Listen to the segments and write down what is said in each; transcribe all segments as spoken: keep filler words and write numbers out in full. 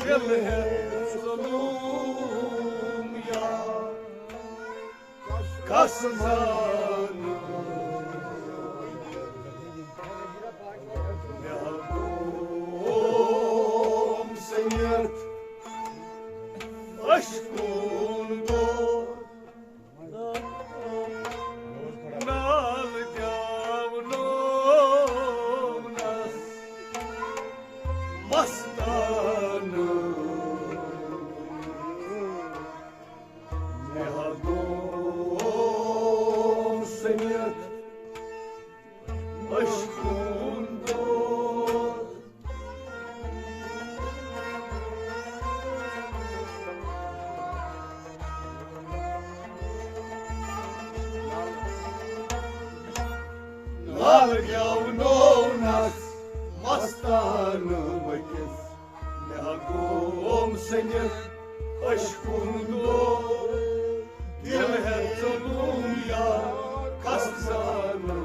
دل ہے ظلم یا کس زانہٕ۔ مےٚ ہا گوم سٔمِتھ عشقُک دود۔ نالہٕ گٮ۪ونوونس مستانہٕ۔ مےٚ ہا گوم سٔمِتھ عشقُک دود۔ لال گٮ۪ونوونس مستانہٕ ؤتھِس۔ مےٚ ہا گوم سٔمِتھ عشقُک دود۔ دل ہے ظلم یا کس زانہٕ۔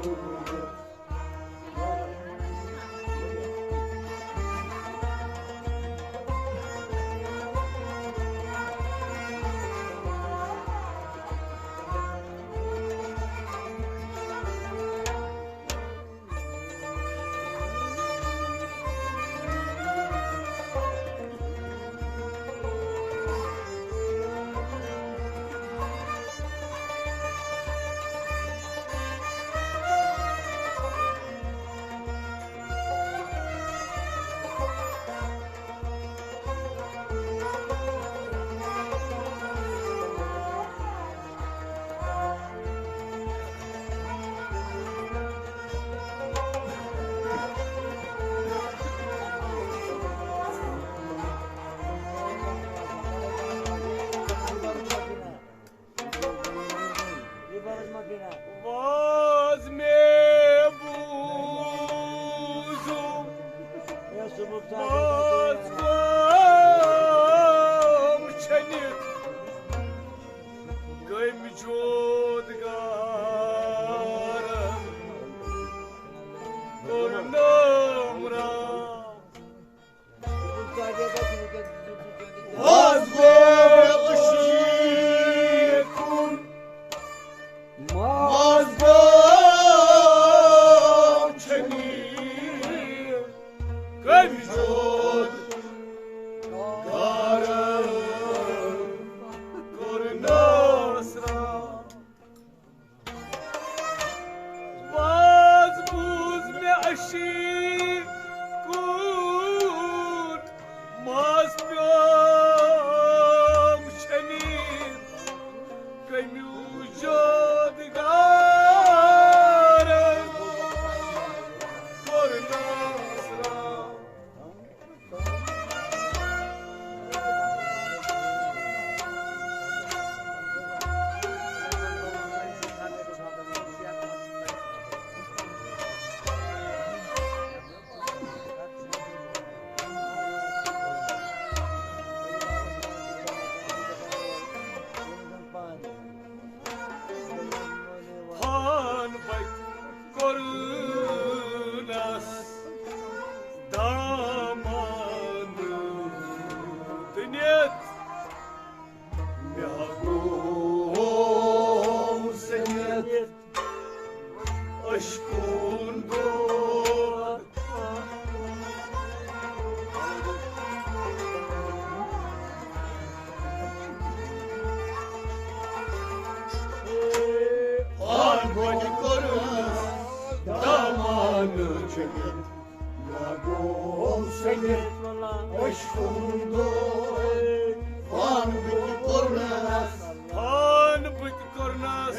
واز مےٚ بوٗزُم، واز گوٚو چھٔنِتھ کٔمۍ جود گارن کوٚر نٲم رام۔ واز گوٚو عشیٖقُن، واز گوٚو چھٔنِتھ کٔمۍ جود گارن کوٚر نٲم رام۔ واز بوٗز مےٚ عشیٖقُن، ماز پیوم چھٔنِتھ کٔمیوٗ جود گارن کوٚر نٲم رام۔ ہان بچ کوٚرنس دامانہٕ دٕنِتھ۔ مےٚ ہا گوٚو سٔمِتھ عشقُن دود۔ آن گۄڈٕ کوٚرُس دامانہٕ چھٔکِتھ، مےٚ گوٚو سٔمِتھ عشقُن دود۔ آن بہٕ تہِ کوٚرنس، آن بہٕ تہِ کوٚرنس،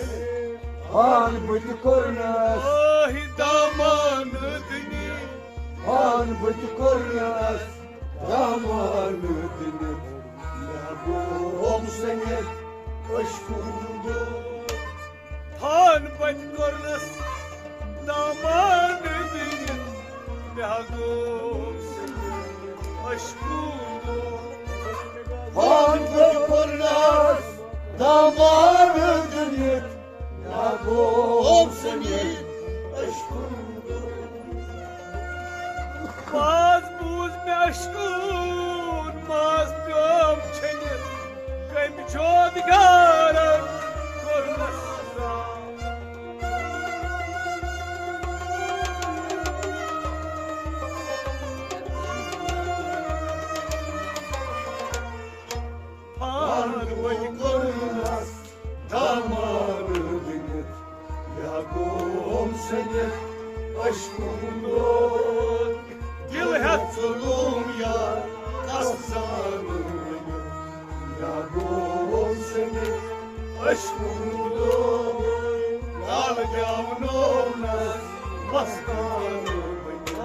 آن بہٕ تہِ کوٚرنس، آہہِ دامانہٕ دٕنِتھ۔ آن بہٕ تہِ کوٚرنس دامانہٕ دٕنِتھ، مےٚ گوٚو سٔمِتھ عشقُن دود۔ آن بہٕ تہِ کوٚرنس دامانہٕ دٕنِتھ، مےٚ گوٚو سٔمِتھ عشقُن دود۔ آن بہٕ تہِ کوٚرنس ماز بوٗز مےٚ عشقُن، ماز پیوم چھٔلِتھ، کٔمۍ چھود گارن کوٚرنس سزا۔ پان ؤنۍ کوٚرنس داماد بٔنِتھ، یا گوم سٔنِتھ عشقُن دود۔ دِل ہٮ۪تھ ظُلُم یا کس زانہٕ ؤنِتھ، یا گوم سٔنِتھ عشقُن دود۔ لال گٮ۪ونومنس مستانہٕ بٔنِتھ۔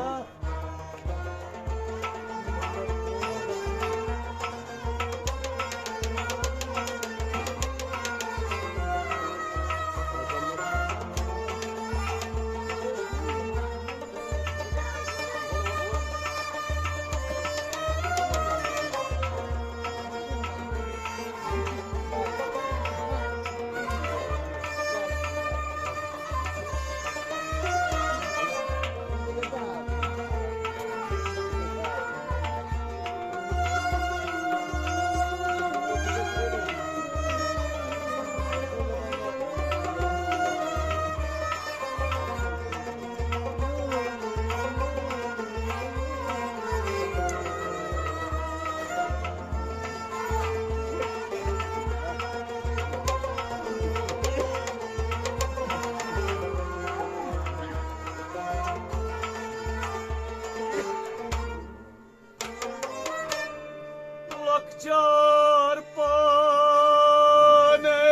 لۄکچار پانے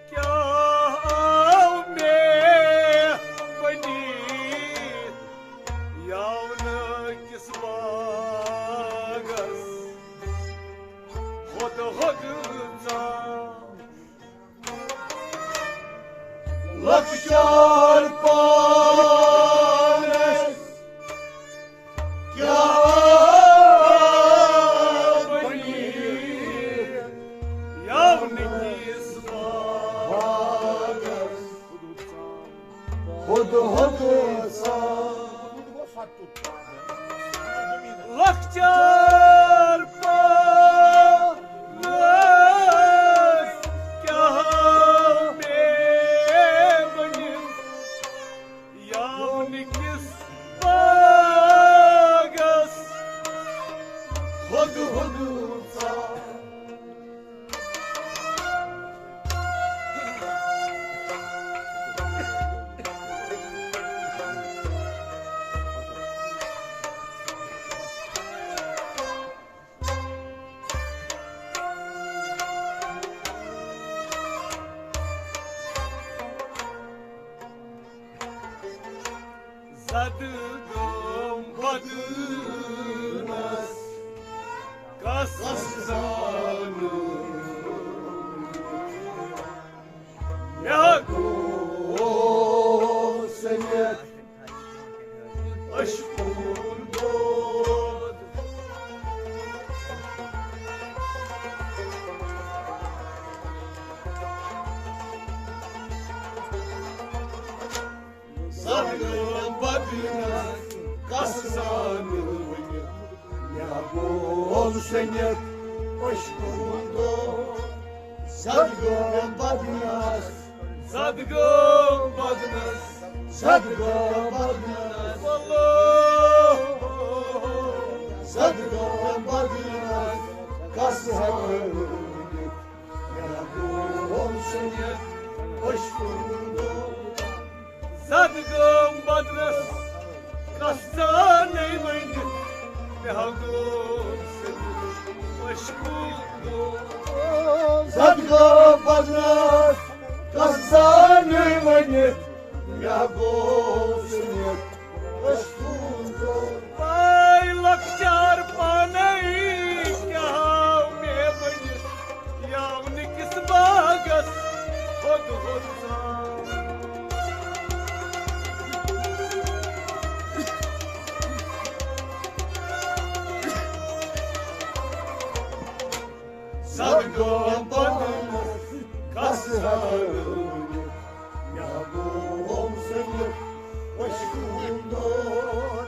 کیٛاہ آو مےٚ بٔنِتھ یاونہٕ کِس باغس ہۄدٕ ہۄدٕ ژاو۔ لۄکچار پانس کیٛاہ بنی یاونہٕ کِس باغس ہۄدٕ ہۄدٕ ژاو۔ لۄکچار پانس کیٛاہ مےٚ بٔنِتھ یاونہٕ کِس باغس ہۄدٕ ہۄدٕ ژاو۔ زد گوم بدنس کس زانو۔ مےٚ گوٚو سٔنِتھ عشقُن دود۔ زد گوم بدنس کس زانہٕ ؤنِتھ۔ مےٚ گوٚو سٔنِتھ عشقُن دود۔ زد گوم بدنس، زد گوم بدنس، زد گوم بدنس۔ واللہ۔ زد گوم بدنس کس زانہٕ ؤنِتھ۔ مےٚ گوٚو سٔنِتھ عشقُن دود۔ زد گوم بدنس کس زانَے ؤنِتھ۔ مےٚ گوٚو سٔنِتھ عشقُن دود۔ زد گوم بدنس کس زانَے ؤنِتھ۔ مےٚ گوٚو سٔنِتھ عشقُن دود۔ پاے لۄکچار پانے کیٛاہ آو مےٚ بٔنِتھ یاونہٕ کِس باغس ہۄدٕ ہۄدٕ ژاو۔ زد گوم بدنس کس زانہٕ ؤنِتھ۔ گوم سٔنِتھ عشقُن دود،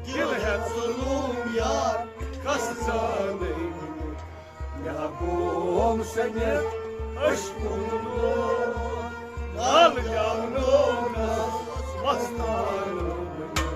دِل ہیٚتھ ظلم یار، کس زانَے ؤنِتھ۔ مےٚ گوم سٔنِتھ عشقُن دود، لال گیونوونس مستانہٕ ؤنِتھ۔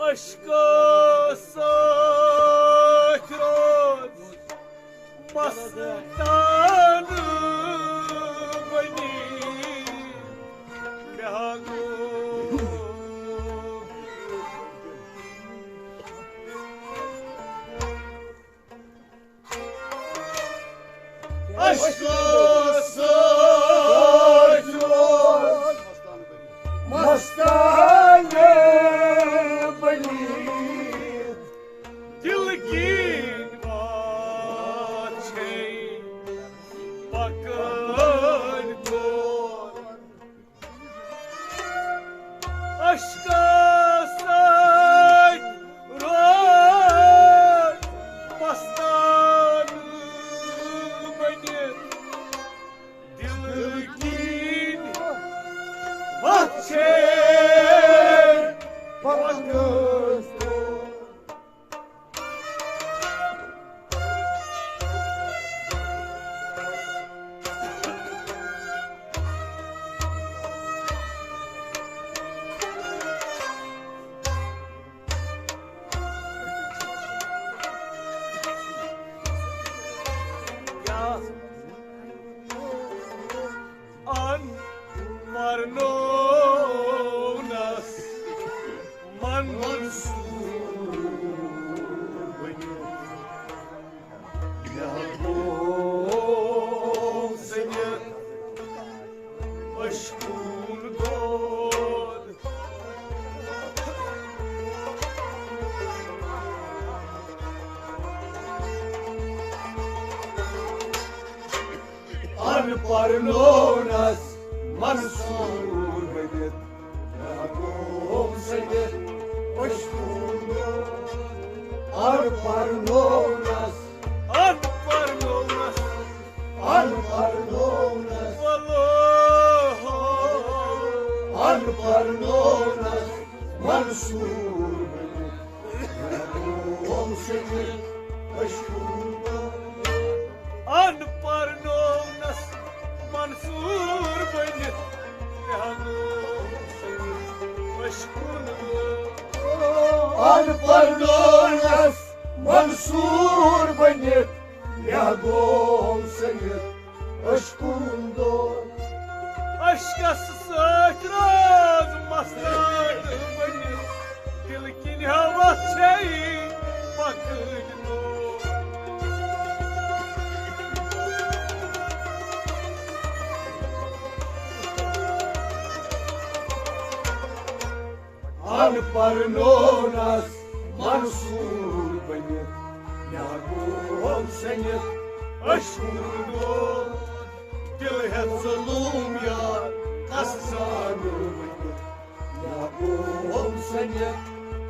عشقس سۭتۍ روز مستانہٕ بٔنِتھ۔ مےٚ ہا گوٚو عشقس سۭتۍ روز مستانہٕ بٔنِتھ۔ دِل کِنۍ واتھ چھے پکان دود۔ عشقس سۭتۍ روز مستانہٕ بٔنِتھ۔ دِل کِنۍ وَتھ چھے پکان۔ ان پرنونس منصور بٔنِتھ۔ مےٚ گوٚو سٔنِتھ عشقُن دود۔ ان پرنونس منصور بٔنِتھ، مےٚ گوٚو سٔنِتھ عشقُن دود۔ ان پرنونس، ان پرنونس، ان پرنونس، ان پرنونس منصور بٔنِتھ۔ مےٚ گوٚو سٔنِتھ عشقُن دود۔ ان پرنونس منصور بٔنِتھ۔ مےٚ گوٚو سٔنِتھ عشقُن دود۔ ان پرنونس منصور بٔنِتھ۔ مےٚ گوٚو سٔنِتھ عشقُن دود۔ عشقس سۭتۍ روز مستانہٕ بٔنِتھ۔ دِل کِنۍ ہوا چھے پکان دود۔ ان پرنونس منصور بٔنِتھ، مےٚ گوٚو سٔنِتھ عشقُن دود۔ دِل ہیٚتھ ظلم یار، کس زانہٕ ؤنِتھ۔ مےٚ گوٚو سٔنِتھ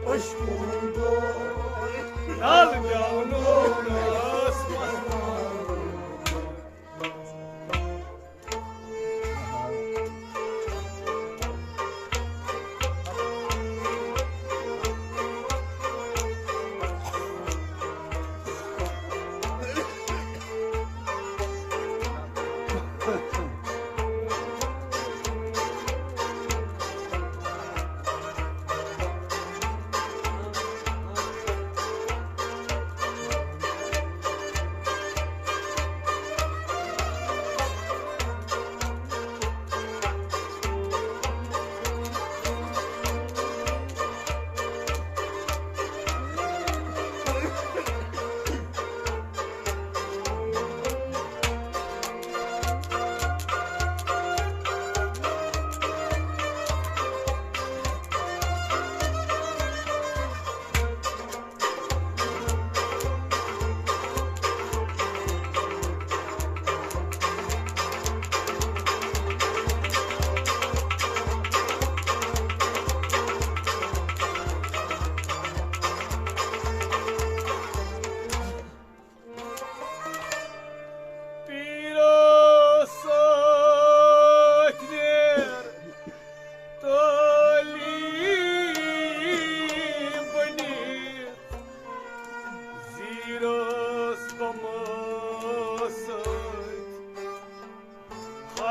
عشقُن دود۔ لال گیونوونس مستانہٕ۔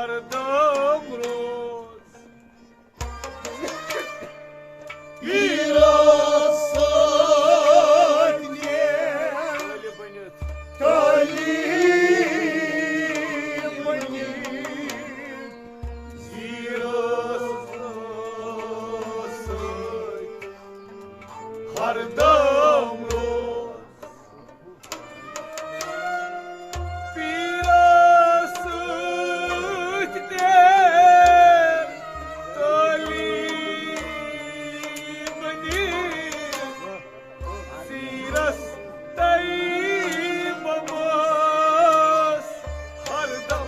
ہردم روز۔ پیرس سۭتۍ تٲلی بٔنِتھ۔ پیرس سۭتۍ ہردم روز۔ پیرس سۭتۍ تٲلی بٔنِتھ۔ پیرس طیبس ہردم۔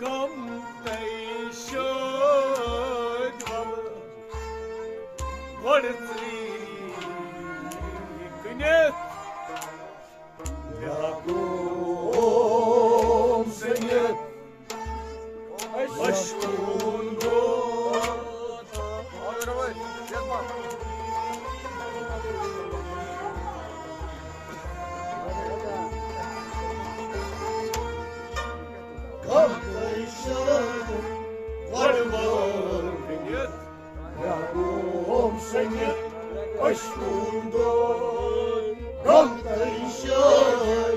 غم تَے شٲدۍ وَل گۄڈٕ ژٕے کٕنِتھ۔ مےٚ گوٚو زٔنِتھ عشقُن دود۔ غم تَے شٲدۍ وَل گۄڈٕ کٕنِتھ۔ مےٚ گوٚو زٔنِتھ عشقُن دود۔ غم تَے شٲدۍ،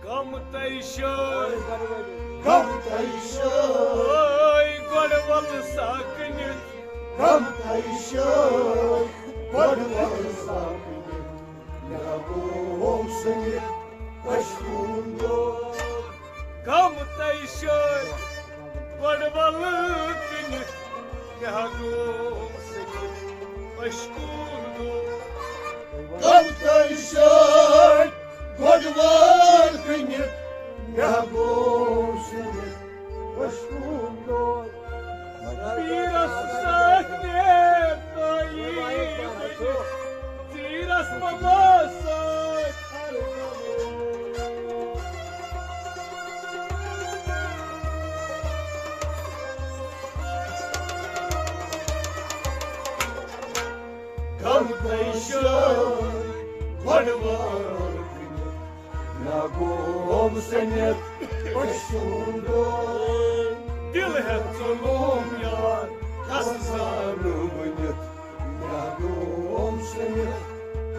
غم تَے شٲدۍ، غم تَے شٲدۍ، گۄڈٕ وَل سا کٕنِتھ۔ غم تَے شٲدۍ، گۄڈٕ وَل سا کٕنِتھ۔ مےٚ گوٚو زٔنِتھ عشقُن دود۔ غم تَے شٲدۍ، گۄڈٕ وَل کٕنِتھ۔ مےٚ گوٚو زٔنِتھ عشقُن دود۔ غم تَے شٲدۍ، گۄڈٕ وَل کٕنِتھ۔ مےٚ گوٚو زٔنِتھ عشقُن دود۔ پیرس سۭتۍ تٲلی بٔنِتھ۔ پیرس بَبَس سۭتۍ۔ غم تَے شٲدۍ، گۄڈٕ وَل کٕنِتھ۔ مےٚ گوٚو زٔنِتھ عشقُن دود۔ دِل ہٮ۪تھ ژوٚلُم یار، کَس زانہٕ ؤنِتھ۔ مےٚ گوٚو زٔنِتھ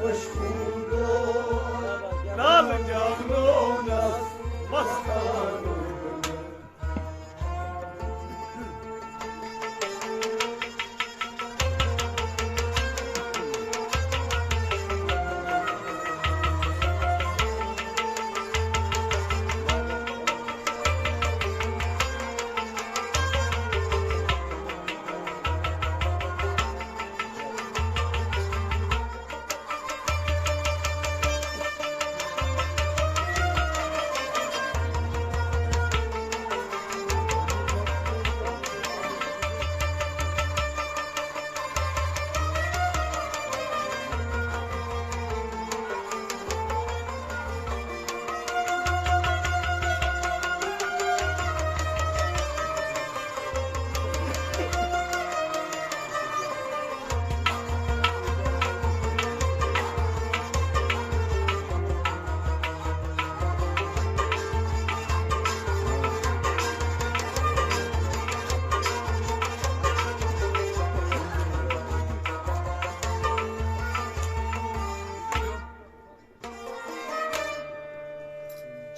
عشقُن دود۔ نالہٕ دیاونوونَس مستانہٕ ؤنِتھ۔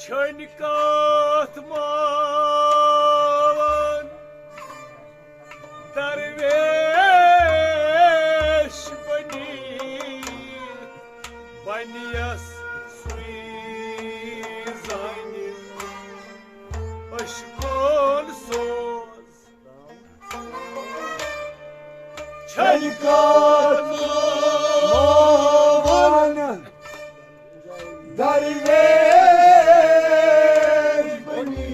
چھٔنۍ کتھ ماون درویش بنی، بنیس سُے زانہِ عشقُن سوز۔ چھٔنۍ کتھ ماون درویش بنی،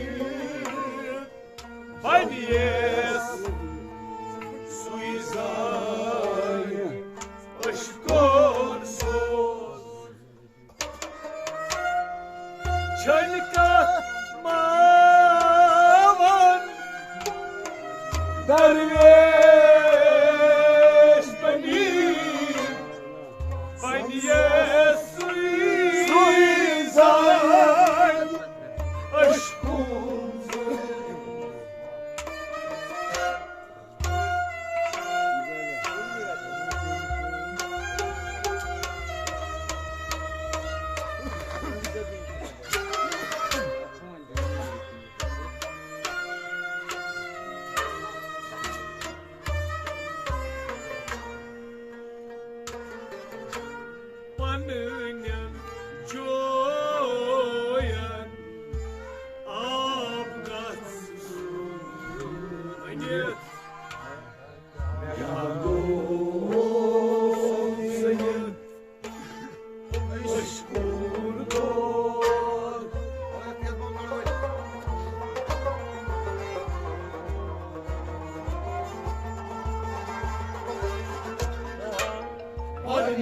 بنیس سُے زانہِ عشقُن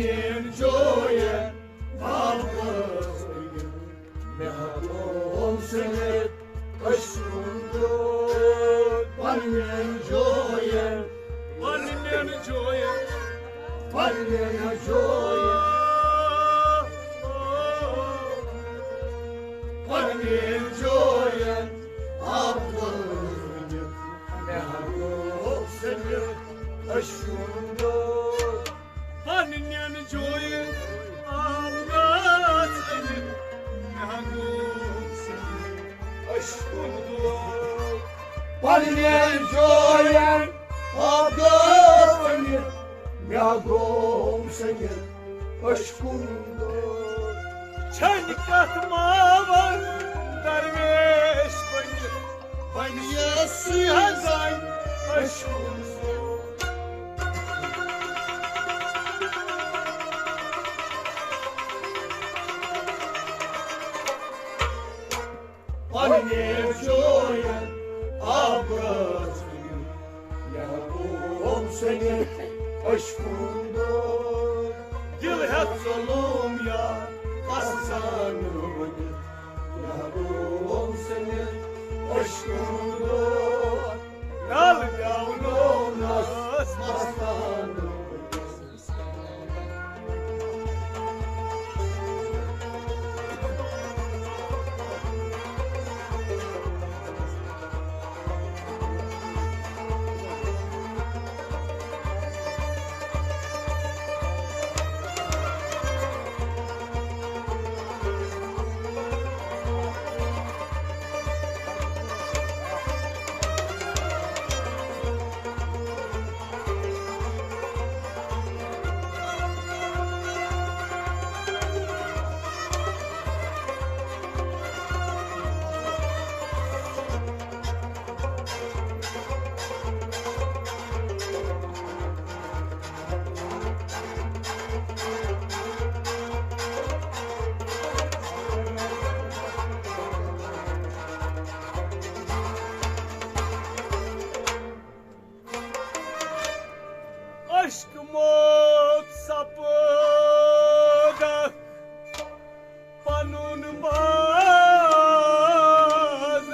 پننٮ۪ن جوین آب گوٚو سٔمِتھ، مےٚ ہا گوٚو سٔمِتھ عشقُن دود۔ پننٮ۪ن جوین، پننٮ۪ن جوین، پننٮ۪ن جوین، پننٮ۪ن جوین آب گوٚو سٔمِتھ، مےٚ ہا گوٚو سٔمِتھ عشقُن دود۔ پننٮ۪ن جوین آب گوٚو سٔمِتھ، مےٚ ہا گوٚو سٔمِتھ عشقُن دود۔ پننٮ۪ن جوین آب گوٚو سٔمِتھ، مےٚ ہا گوٚو سٔمِتھ عشقُن دود۔ چھنہِ کتھ ماون درویش بٔنِتھ، وۄنۍ یَس سُے حظ زانہِ عشقُن سُہ۔ پننٮ۪ن جوین آب گوٚو سٔمِتھ، مےٚ ہا گوٚو سٔمِتھ عشقُن دود۔ دل ہیٚتھ ظلم یا کسان ؤنِتھ، مےٚ ہا گوٚو سٔمِتھ عشقُن دود۔ نل پیٛاونوونس مستان ؤنِتھ۔ عشق موت سپدہ پنُن باز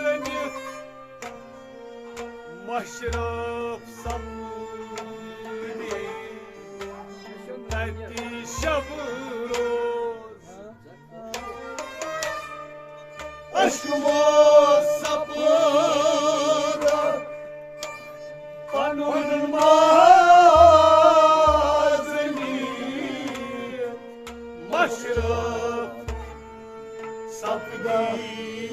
رٔنِتھ، مشرف سپدی تتی شب روز۔ عشق موت سپدہ پنُن باز رٔنِتھ، مشرف سپدی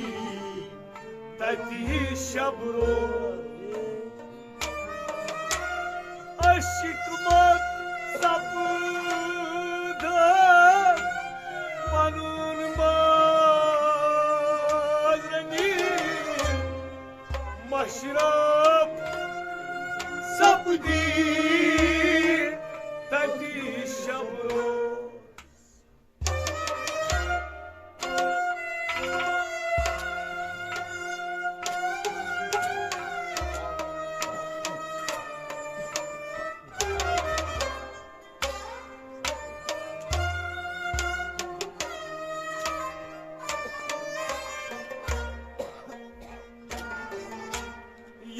تتی شب روز۔ عشق موت سپدہ پنُن باز رٔنِتھ، مشرف سپدی تتی شب روز۔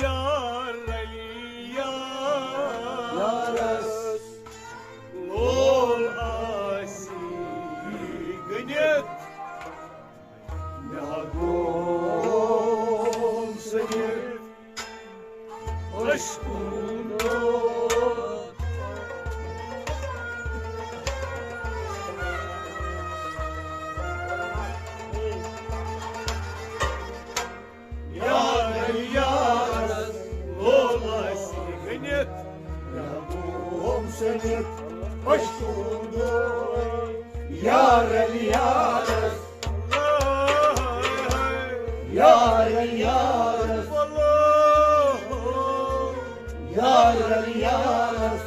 یار علی یارس لول آسی گٔنِتھ، مےٚ ہا گوٚو سٔنِتھ عشقُن دود۔ یار علی یارس لول آسی گٔنِتھ، مےٚ ہا گوٚو سٔنِتھ عشقُن دود۔ یار علی یارس، یار علی یارس، یار علی یارس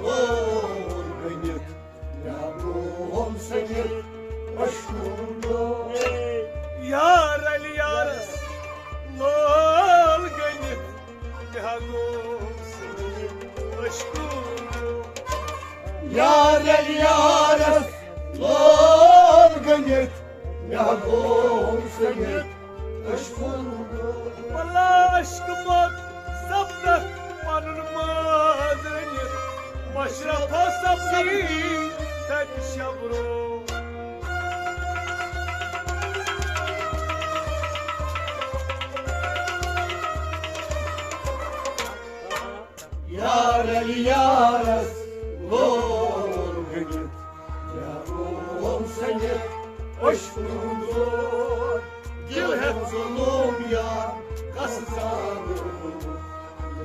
لول گٔنِتھ، مےٚ ہا گوٚو سٔنِتھ عشقُن دود۔ یار علی یارس لول گٔنِتھ، مےٚ ہا گوٚو سٔنِتھ عشقُن دود۔ یار یارس لول گٔنِتھ، مےٚ گوٚو سٔنِتھ عشقُن دود۔ بلا عشق مت سپدکھ پنُن ماز رٔنِتھ، مشرفہ سپدی تتہِ شب روز۔ یار علی یارس لول گٔنِتھ، یا لول سٔنِتھ عشقُن دود۔ دِل ہٮ۪تھ ظُلُم یار کس زانہٕ،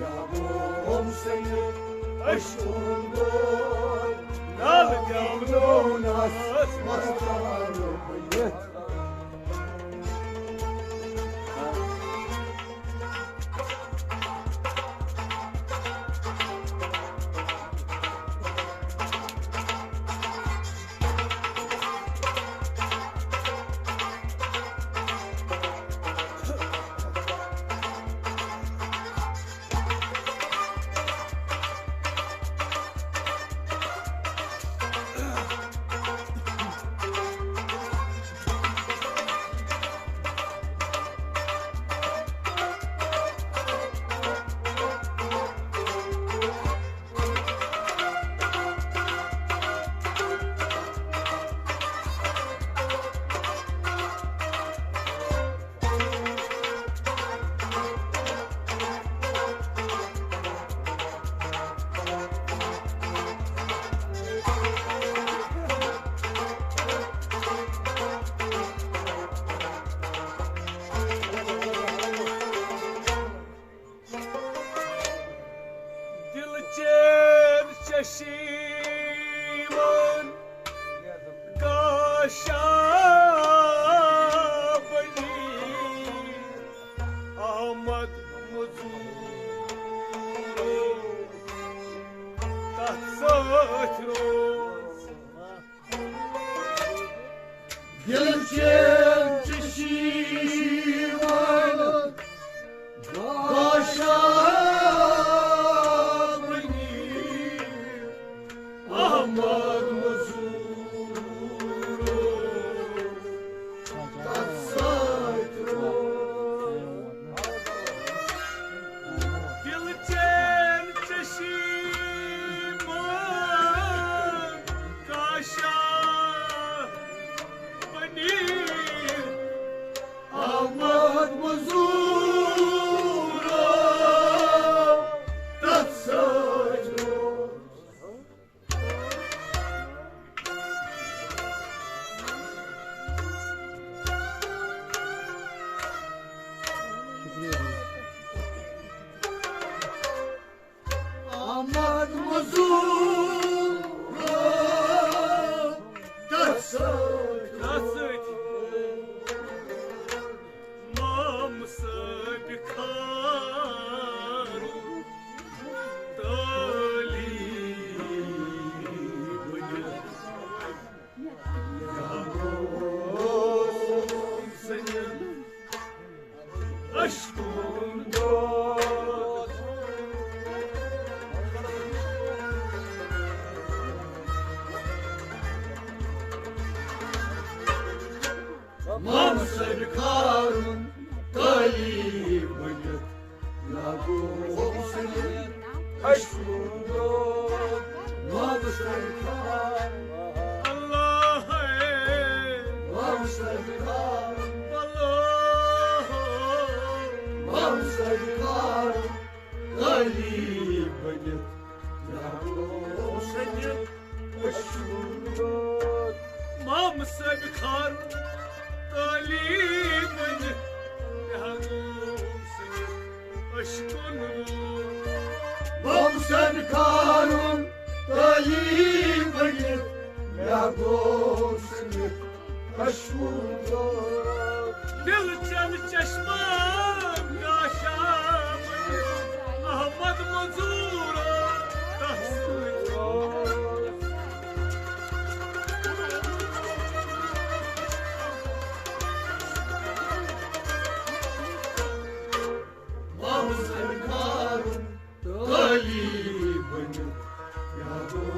یا لول سٔنِتھ عشقُن دود۔ نالہٕ گٮ۪ونس مستانہٕ بٔنِتھ۔ دل چین چشیمن گاشا بنی احمد مزور تتھ سۭتۍ روز۔ دل چین چشیمن گاشا بنی احمد مزور تتھ سۭتۍ روز۔ دل چین چشیمن گاشا بنی احمد مزور تتھ سۭتۍ روز۔ احمد مزور تتھ سۭتۍ۔ تتھ سۭتۍ۔ مام صٲبِ خارُن تٲلی بٔنِتھ۔ یا گوٚو سٔنِتھ عشقُن دود۔ مام صٲبِ خارُن تٲلی بٔنِتھ۔ یا گوٚو سٔنِتھ عشقُن دود۔ مام صٲبِ خارُن۔ اللہ ہے۔ مام صٲبِ خارُن۔ اللہ۔ مام صٲبِ خارُن تٲلی بٔنِتھ۔ یا گوٚو سٔنِتھ عشقُن دود۔ مام صٲبِ خارُن تٲلی بٔنِتھ۔ یا گوٚو سٔنِتھ عشقُن دود۔ مام صٲبِ خارُن تٲلی بٔنِتھ۔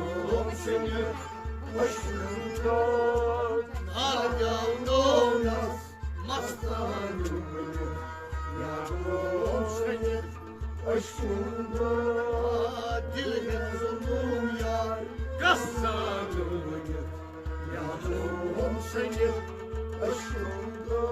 Oğlum seni başımda. Hala yolda olmaz. Mastağın yolunu. Yavrum seni aşkımda. Dilin zulüm yar. Kassanı. Yavrum seni aşkımda.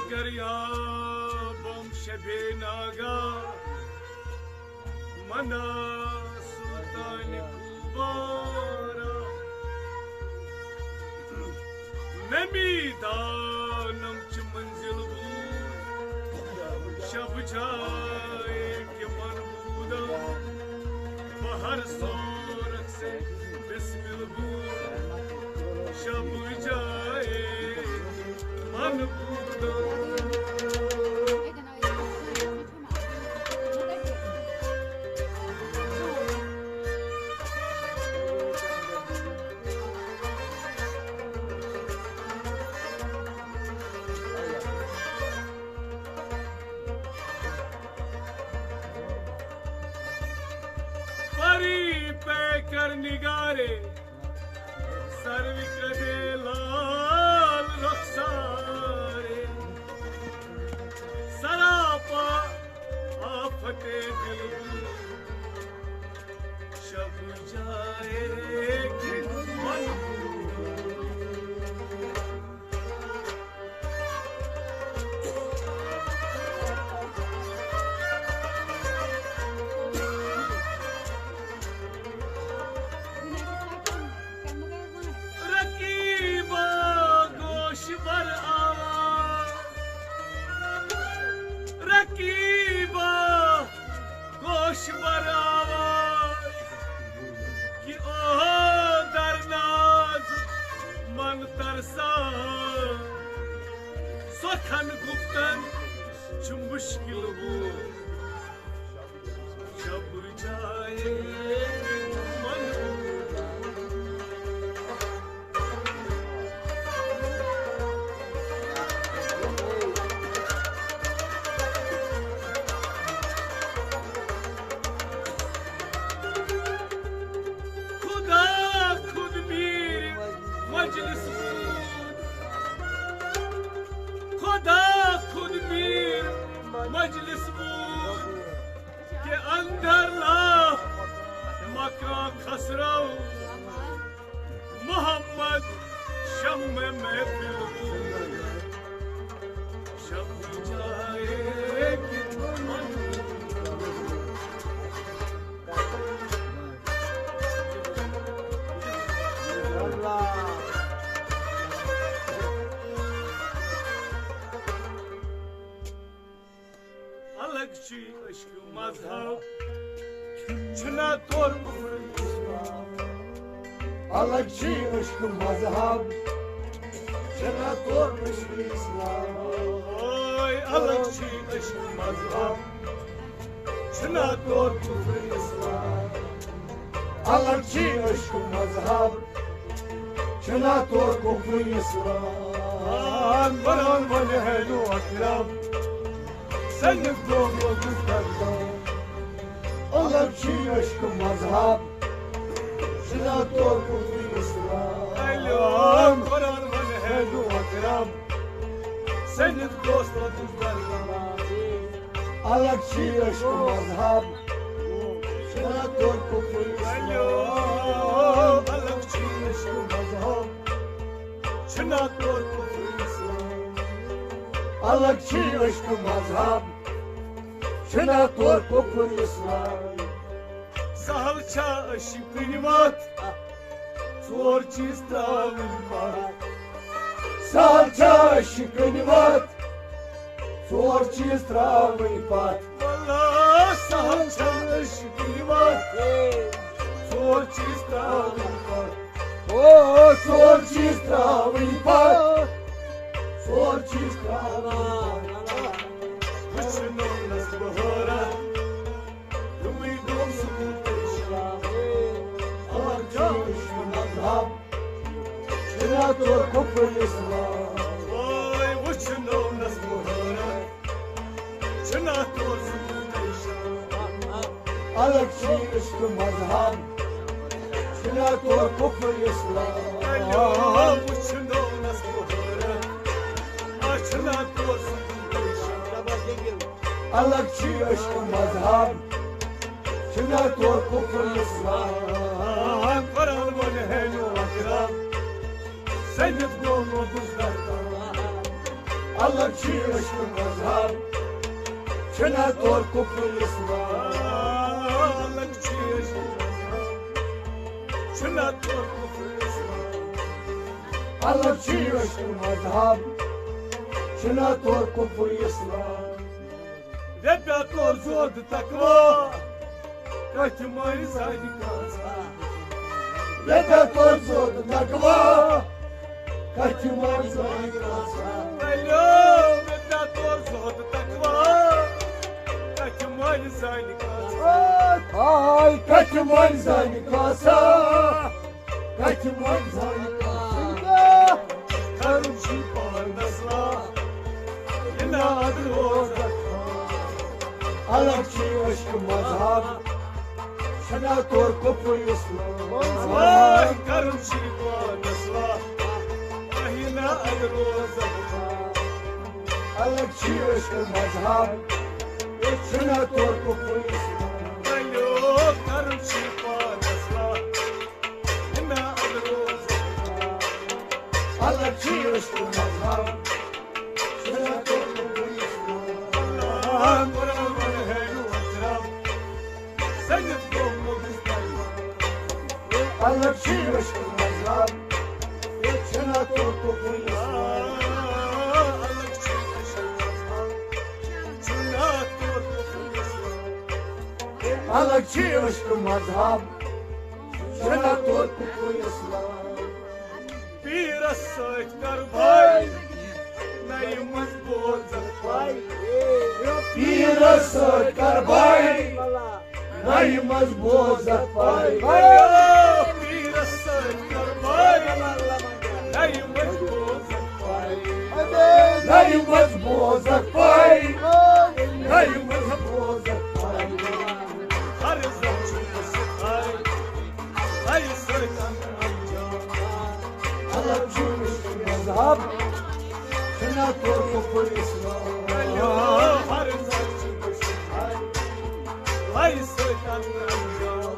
اگر یابم شبِ ناگاہ، منا سلطان کوبارا، نمی دانم چہ منزل بود، شب جائے کہ من بودم، بہر سورخ سے بسمل بود، شب جائے من بودم. پری پیکر نگارے، سروِ کدے لال رخسارے، سراپا آفت دل بود، شب جائے کہ من بود. رقیبا گوش بر آواز، رقیبا گوش بر آواز، کہ او در ناز من ترسان، سخن گفتن چه مشکل بود. شب جائے من خدا خود میر مجلس بود، خدا خود میر مجلس بود، که اندر لا مکان خسرو محمد شمع محفل بود. شب جائے کہ من الگ چی عشق مذہب، چھنا تور کفر اسلام. الگ چی عشق مذہب، چھنا تور کفر اسلام. اوے الگ چی عشق مذہب، چھنا تور کفر اسلام. الگ چی عشق مذہب، چھنا تور کفر اسلام. قرآن ونہِ ہے نو اکرم، سنگت گوٚو موجود کردم. الگ چی عشق مذہب، چھنا تور کفر اسلام. قرآن ونہِ ہے نو اکرم، سنگت گوٚو موجود کردم. الگ چی عشق مذہب، چھنا تور کفر اسلام. الگ چی عشق مذہب، چھنا تور کفر اسلام. الگ چی عشق مذہب، چھنا تور کفر اسلام. سہل چھا عشق کُنہِ وقت، ژور چیز تراوٕنۍ پتھ. سہل چھا عشق کُنہِ وقت، ژور چیز تراوٕنۍ پتھ. واللہ سہل چھا عشق کُنہِ وقت، ژور چیز تراوٕنۍ پتھ. او ژور چیز تراوٕنۍ پتھ، اور چھِ أسۍ ترٛاوان وٕچھنوونَس بہارا، یِمٕے گوٚو سکوٗل تہٕ شراب۔ اور چھِ أسۍ مذہب، چھِنہ تور کُفر اِسلام۔ وٲے وٕچھنوونَس بہارا، چھِنہ تور سکوٗل تہٕ شراب۔ الگ چھِ عشق مذہب، چھِنہ تور کُفر اِسلام۔ وٕچھنوونَس بہارا، چھِنہ تور سکوٗل تہٕ شراب۔ الگ چھِ عشق مذہب، چھِنہ تور کُفر اِسلام۔ قرآن وَنہِ ہے نو اکرام، زٔنِتھ گوٚو نو گُزر۔ الگ چھِ عشق مذہب، چھِنہ تور کُفر اِسلام۔ الگ چھِ عشق مذہب، چھِنہ تور کُفر اِسلام۔ الگ چھِ عشق مذہب، چھِنہ تور کُفر اِسلام۔ رۄپیہ تور زود تقویٰ، کتھِ مٲنۍ زانہِ کانٛژھا۔ رۄپیہ تور زود تقویٰ، کتھِ مٲنۍ زانہِ کانٛژھا۔ ؤلِو، رۄپیہ تور زود تقویٰ، کتھِ مٲنۍ زانہِ کانٛژھا۔ ہاے، کتھِ مٲنۍ زانہِ کانٛژھا۔ کتھِ مٲنۍ زانہِ کانٛژھا۔ کرُن چھُ پانس لا، یہِ ناد روزہ۔ الگ چھِ عشق مذہب، چھِنہ تور کُفر اِسلام۔ وٲے کرُن چھُ پانس لا، یہِ ناد روزہ۔ الگ چھِ عشق مذہب، چھِنہ تور کُفر اِسلام۔ ؤلِو کرُن چھُ پانس لا، یہِ ناد روزہ۔ الگ چھِ عشق مذہب، چھِنہ تور کُفر اِسلام۔ اللہ قرآن وَنہِ ہے نو اکرام، زٔنِتھ گوٚو نو گُزر۔ الگ چھِ عشق مذہب، چھِنہ تور کُفر اِسلام۔ الگ چھِ عشق مذہب، چھِنہ تور کُفر اِسلام۔ الگ چھِ عشق مذہب، چھِنہ تور کُفر اِسلام۔ پیٖرس سۭتۍ کر بھاے، نَیہِ منٛز بوزکھ پاے۔ پیٖرس سۭتۍ کر بھاے، نَیہِ منٛز بوزکھ پاے۔ پیٖرس سۭتۍ کر بھاے، نَیہِ منٛز بوزکھ پاے۔ نَیہِ منٛز بوزکھ پاے، نَیہِ منٛز بوزکھ پاے۔ ہر زن چھُ سِکھاے، نَیہِ سۭتۍ اندر انجام۔ الگ چھُ مذہب، چھُنہ تور کُفر اِسلام۔ ہر زن چھُ سِکھاے، نَیہِ سۭتۍ اندر انجام۔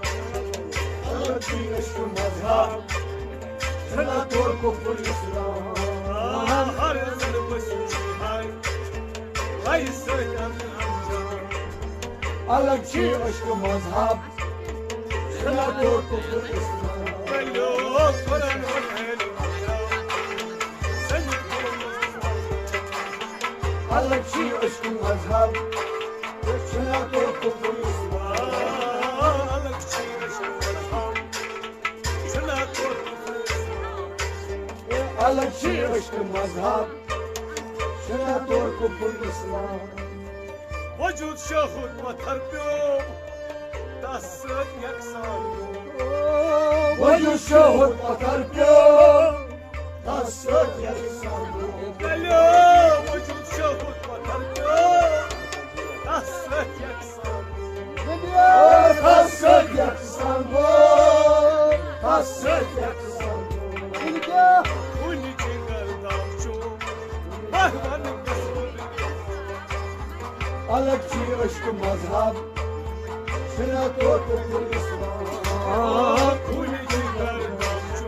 الگ چھُ عشق مذہب، چھُنہ تور کُفر اِسلام۔ ہر زن چھُ سِکھاے، نَیہِ سۭتۍ اندر انجام۔ الگ چھِ عشق مذہب، چھُنہ تور کُفر اِسلام۔ ؤلِو قرآن وَنہِ ہے نو اکرام، زٔنِتھ گوٚو نو گُزر۔ الگ چھِ عشق مذہب، چھُنہ تور کُفر اِسلام۔ الگ چھِ عشق مذہب، چھُنہ تور کُفر اِسلام۔ الگ چھِ عشق مذہب، چھُنہ تور کُفر اِسلام۔ وجود شاہُد پتھر پیوٚو، تس سۭتۍ یکسان گوٚو۔ وجود شاہُد پتھر پیوٚو، تس سۭتۍ یکسان گوٚو۔ ؤلِو وجود شاہُد پتھر پیوٚو، تس سۭتۍ یکسان گوٚو۔ تس سۭتۍ یکسان گوٚو، تس سۭتۍ یکسان گوٚو۔ کُنہِ جگر دام چھُ، مہربان قسمت۔ الگ چھِ عشق مذہب، چھُنہ تور کُفر اِسلام۔ کُنہِ جگر دام چھُ،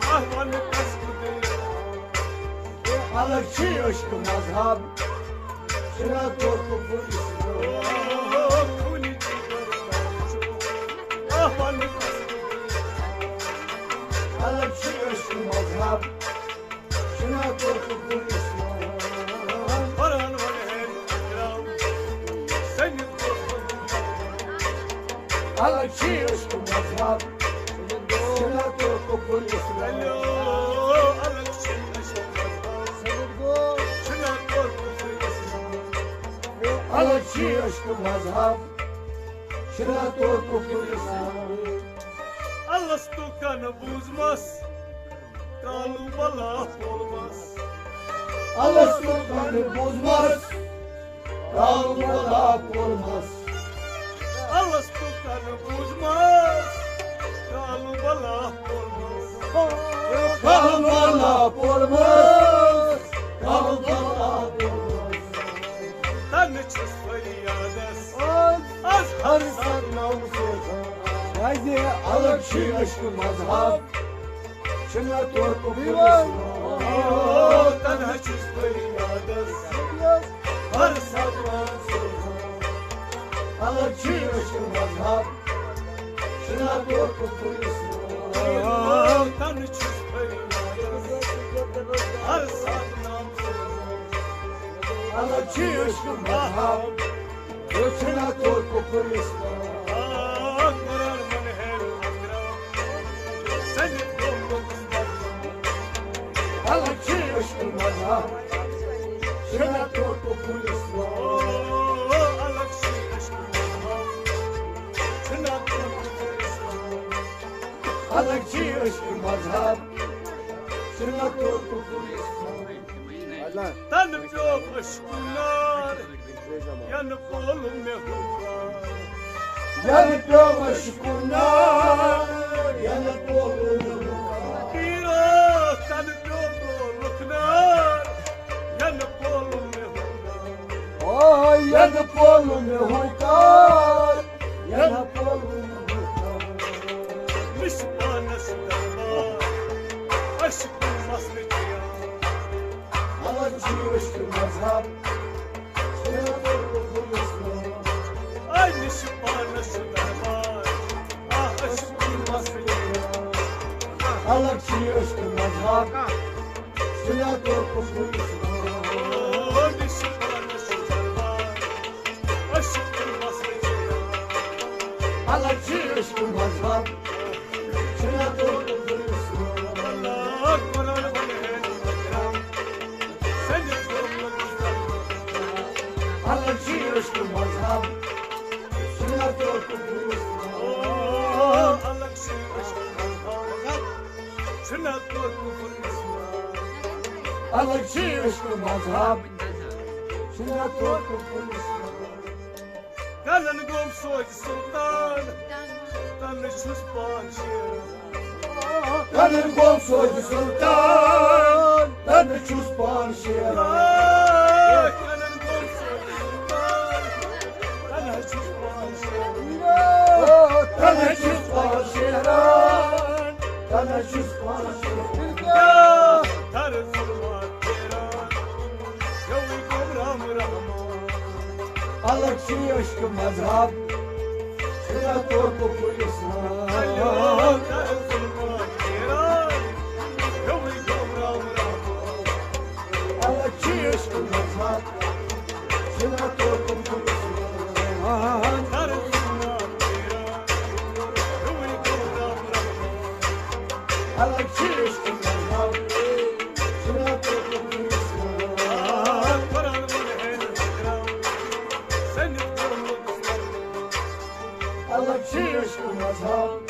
مہربان قسمت۔ الگ چھِ عشق مذہب، چھُنہ تور کُفر اِسلام۔ الگ چھِ عشق مذہب، چھُنہ تور کُفر اِسلام۔ قرآن وَنہِ ہے نو اکرام، زٔنِتھ گوٚو نو گُزر۔ الگ چھِ عشق مذہب، چھُنہ تور کُفر اِسلام۔ الگ چھِ عشق مذہب، الگ چھی عشق مذہب، چھُنہ توٚرمُت پُلِس۔ الستو کن بوٗزمس، کالو بلا پولمس۔ الستو کن بوٗزمس، کالو بلا پولمس۔ الستو کن بوٗزمس، کالو بلا پولمس۔ کالو بلا پولمس، کالو بلا پولمس۔ تنہٕ چھُس فریادس از ہر سر نام سوزان۔ کیازِ الگ چھُ عشق مذہب، چھُنہ توٚرمُت پُلِس۔ تنہٕ چھُس فریادس ہر سر نام سوزان۔ الگ چھُ عشق مذہب، چھُنہ توٚرمُت پُلِس۔ تنہٕ چھُس فریادس ہر سر نام سوزان۔ الگ چھُ عشق مذہب، چھُنہ توٚرمُت پُلِس۔ آ، قرآن من ہے اکرام، سنت گوٚمُت۔ الگ چھُ عشق مذہب، چھُنہ توٚرمُت پُلِس۔ آ، الگ چھُ عشق مذہب، چھُنہ توٚرمُت پُلِس۔ الگ چھُ عشق مذہب، چھُنہ توٚرمُت پُلِس۔ تنہٕ پیوٚو عشق نار، ینہٕ پول مےٚ ہُہ۔ ینہٕ پیوٚو عشق نار، ینہٕ پول مےٚ ہُہ۔ پیٖرو، تنہٕ پیوٚو لُکھ نار، ینہٕ پول مےٚ ہُہ۔ او، ینہٕ پول مےٚ ہُہ کار، ینہٕ پول مےٚ ہُہ۔ مےٚ چھُ پانس دربار، عشق مسلہٕ چھُ یار۔ الگ چھُ عشق مذہب، چھُنہ توٚرمُت پُلِس۔ آ، مےٚ چھُ پانس دربار، آ، عشق مسلہٕ چھُ یار۔ الگ چھُ عشق مذہب، چھُنہ توٚرمُت پُلِس۔ آ، مےٚ چھُ پانس دربار، عشق مسلہٕ چھُ یار۔ الگ چھُ عشق مذہب، چھُنہ توٚرمُت پُلِس۔ اللہ اکبر، الگ چھُ عشق مذہب، چھُنہ توٚرمُت پُلِس۔ الگ چھُ عشق مذہب، چھُنہ توٚرمُت پُلِس۔ الگ چھُ عشق مذہب، چھُنہ توٚرمُت پُلِس۔ کنن گوٚم سوزِ سلطان، تنہٕ چھُس پان شیران۔ کنن گوٚم سوزِ سلطان، تنہٕ چھُس پان شیران۔ کنن گوٚم سوزِ سلطان، تنہٕ چھُس پان شیران۔ تنہٕ چھُس پان شیران، تنہٕ چھُس پان شیران۔ در ظلمات پھیران، ہیوٚوُے گوٚو رام رحمان۔ الگ چھُ عشق مذہب، چھُنہ توٚرمُت پُلِس۔ الگ چھُ عشق مذہب، چھُنہ توٚرمُت پُلِس۔ الگ چھُ عشق مذہب، چھُنہ توٚرمُت پُلِس۔ الگ چھُ عشق مذہب،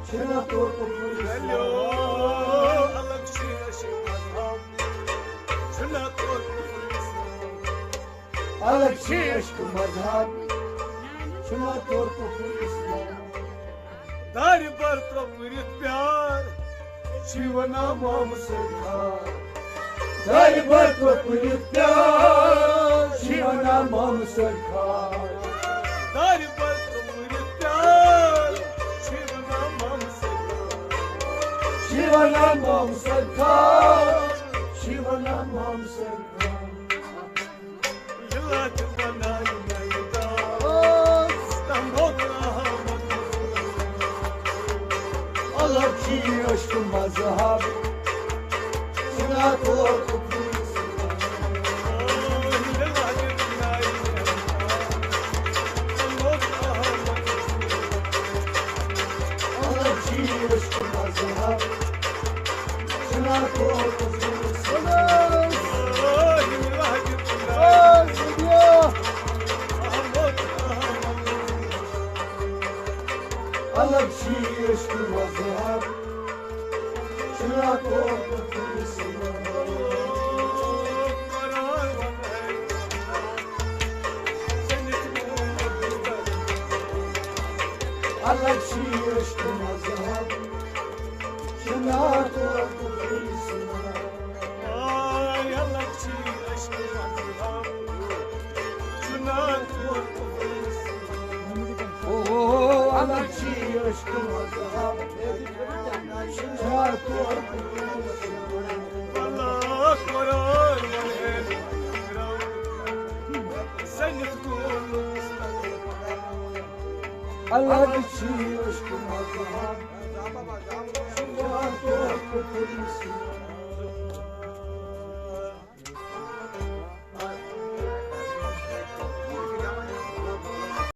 چھُنہ توٚرمُت پُلِس۔ الگ چھُ عشق مذہب، چھُنہ توٚرمُت پُلِس۔ الگ چھُ عشق مذہب، چھُنہ توٚرمُت پُلِس۔ دارِ بر ترٛوپُرِتھ پیار، چھِ وَنان مامہٕ سۭتۍ کھار۔ دارِ بر ترٛوپُرِتھ پیار، چھِ وَنان مامہٕ سۭتۍ کھار۔ دارِ بر ترٛوپُرِتھ پیار، چھِ وَنان مامہٕ سۭتۍ کھار۔ چھِ وَنان مامہٕ سۭتۍ کھار، چھِ وَنان مامہٕ سۭتۍ کھار۔ یہِ لَتھ بَنایہِ میدان، تَمہِ دۄہ ترٛاوہا بہٕ۔ الگ چھُ عشق مذہب، چھُنہ توٚرمُت پُلِس۔ یہِ لَتھ بَنایہِ میدان، تَمہِ دۄہ ترٛاوہا بہٕ۔ الگ چھُ عشق مذہب، چھُنہ توٚرمُت پُلِس۔ الگ چھی عشق مذہب، چھُنہ تور کُفرٕے سِوان۔ آے الگ چھی عشق مذہب، چھُنہ تور کُفرٕے سِوان۔ او الگ چھی عشق مذہب، چھُنہ تور کُفرٕے سِوان۔ اللہ قرآن وَنہِ سٔنِتھ گوٚو۔ الگ چھی عشق مذہب، چھُنہ تور کُفرٕے سِوان۔